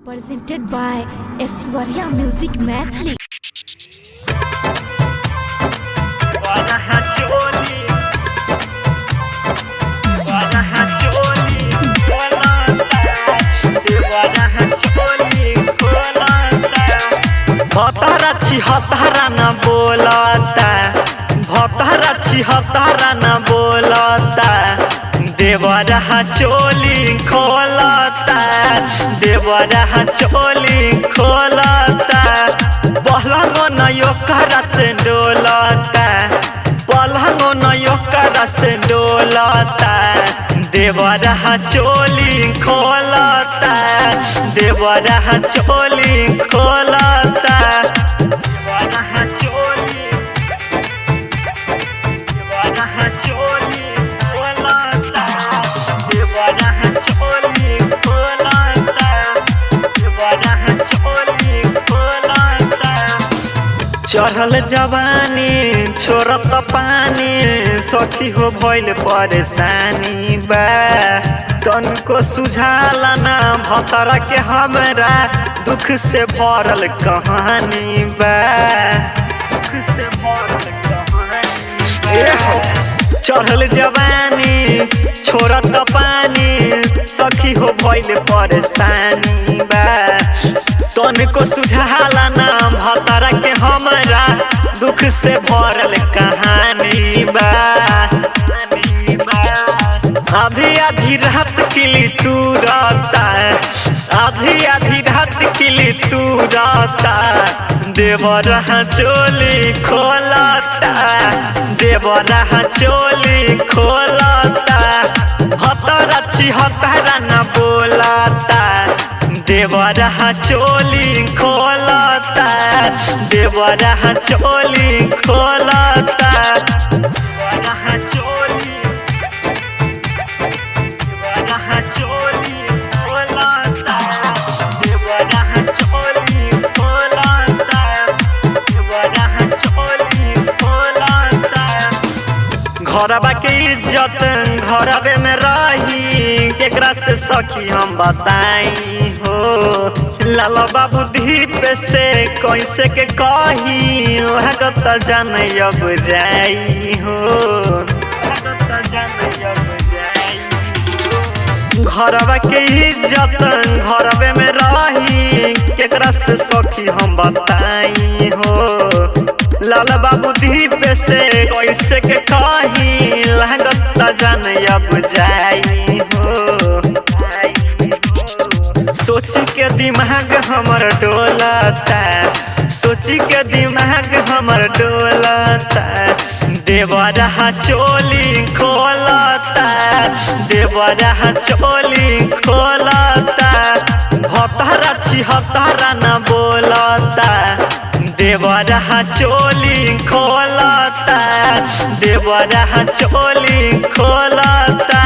Presented by Aishwarya Music Maithili. भतरा छिहत्तरा न बोलता, भतरा छिहत्तरा न बोलता, देवरा चोली खोलता, देवरा चोली खोलता, पलंग न ओकरा से डोलता, पलंग न ओकरा से डोलता, देवरा चोली खोलता, देवरा चोली खोलता, देवरा चोली, देवरा चोली खोलता, देवरा चोली खोलता, देवरा चोली खोलता। चढ़ल जवानी छोड़त पानी, सखी हो भइल परेशानी बा, तनको सुझाला ना भतरा के हमरा, दुख से भरल कहानी बा, दुख से भरल कहानी बा। चढ़ल जवानी छोड़त पानी, सखी हो भइल परेशानी बा, तनको सुझाला ना भतरा के हमरा, दुख से भरल कहानी बा। आधी आधी रात किली तू रहता, आधी आधी रात किली तू रहता, देवरा चोली खोलता, देवरा चोली खोलता, हतरा छिहत्तरा न बोलता, देवरा चोली खोलता, देवरा चोली खोलता, देवरा चोली, देवरा चोली खोलता, देवरा चोली खोलता, देवरा चोली खोलता। घरबा के इज्जत घरबे में रही, केकरा से सखी हम बताई हो, लाल बाबू दीप से कैसे के कही, लागत जान अब जाई हो, लागत जान अब जाई। घरबा के इज्जत घरबे में रही, केकरा से सखी हम बताई हो, लाल बाबू दीप से कैसे के कही, लागत जान अब जाई हो। सोची के दिमाग हमर डोलता, सोची के दिमाग हमर डोलता, देवरा चोली खोलता, देवरा चोली खोलता, भतरा छिहत्तरा न बोलता, देवरा चोली खोलता, देवरा चोली खोलता।